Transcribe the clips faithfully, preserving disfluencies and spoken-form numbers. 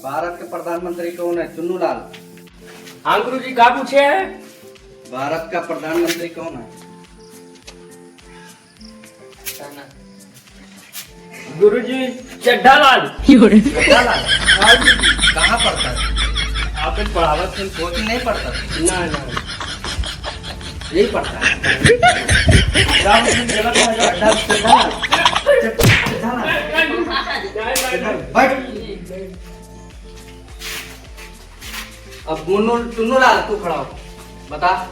भारत का प्रधानमंत्री कौन है? चुन्नू लाल। हाँ गुरुजी, का पूछे हैं? भारत का प्रधानमंत्री कौन है? गुरुजी, चड्ढा लाल। चड्ढा लाल? हाँ गुरुजी। कहाँ पढ़ता है? आप एक पढ़ावत थे। कोचिंग नहीं पढ़ता था? ना, ना। यही पढ़ता है। क्या मतलब गलत है? चड्ढा, चड्ढा लाल। चड्ढा लाल। बैठ। अब मुन्नू, टुन्नू लाल, तू खड़ा हो, बता,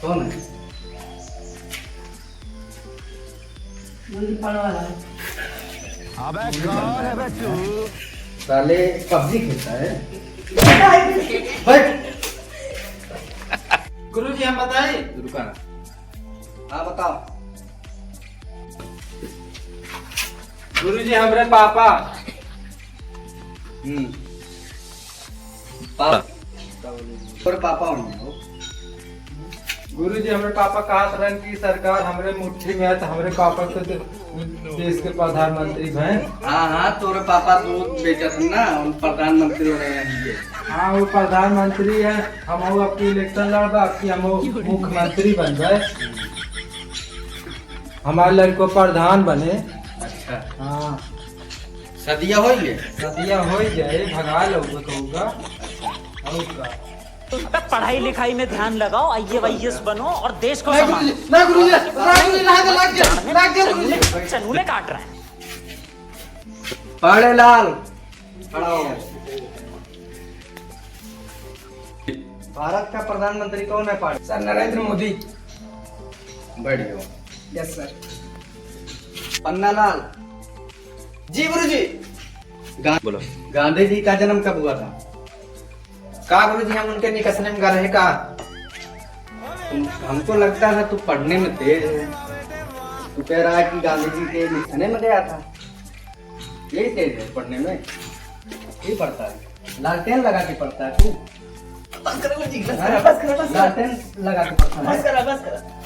कौन है? मुझे पढ़ने वाला है। अबे, कौन है बे तू? साले, पबजी खेलता है। बैठ। गुरुजी, हम बताएं? रुका। हाँ, बताओ। गुरुजी, हमरे पापा। हम्म। पापा। तोरे पापा होंगे हो। गुरुजी, हमरे पापा कहत रहन कि सरकार हमरे मुट्ठी में है, तो हमरे पापा तो दे-, देश के प्रधानमंत्री भए। हाँ, हाँ, तोरे पापा दूध बेचत ना, उन प्रधानमंत्री हो गए हैं ये। हाँ, वो प्रधानमंत्री है, हम वो अब की इलेक्शन लड़बा, अब की हम वो मुख्यमंत्री बन जाए। हमारे लड़को प्रधान बने। अच्छा। हाँ। सदिया होई गए? सदिया होई गए, भगा लोगे कहूँगा। अच्छा। और का? पढ़ाई लिखाई में ध्यान लगाओ, आईएएस बनो और देश को नहीं संभालो। गुरुजी, नहीं गुरुजी, नहीं गुरुजी, लाग, लाग गया, लाग गया गुरुजी। चनूले काट रहा है। पाड़े लाल, खड़ा हो। भारत का प्रधानमंत्री कौन है पाड़े? सर, नरेंद्र मोदी। बैठ जाओ। Yes sir. पन्ना लाल। जी गुरुजी। गा-, बोलो। गांधी जी का जन्म कब हुआ था? का गुरुजी, हम उनके निकसने में गए रहे का? तुम, हमको लगता है तू पढ़ने में तेज है। तू कह रहा है कि गांधी जी के निकसने में गया था। यही तेज है पढ़ने में। यही पढ़ता है। लालटेन लगा के पढ़ता है तू। बस करो गुरुजी, बस करो, बस करो, बस करो। लालटेन लगा के पढ़ता है। बस करो, बस करो।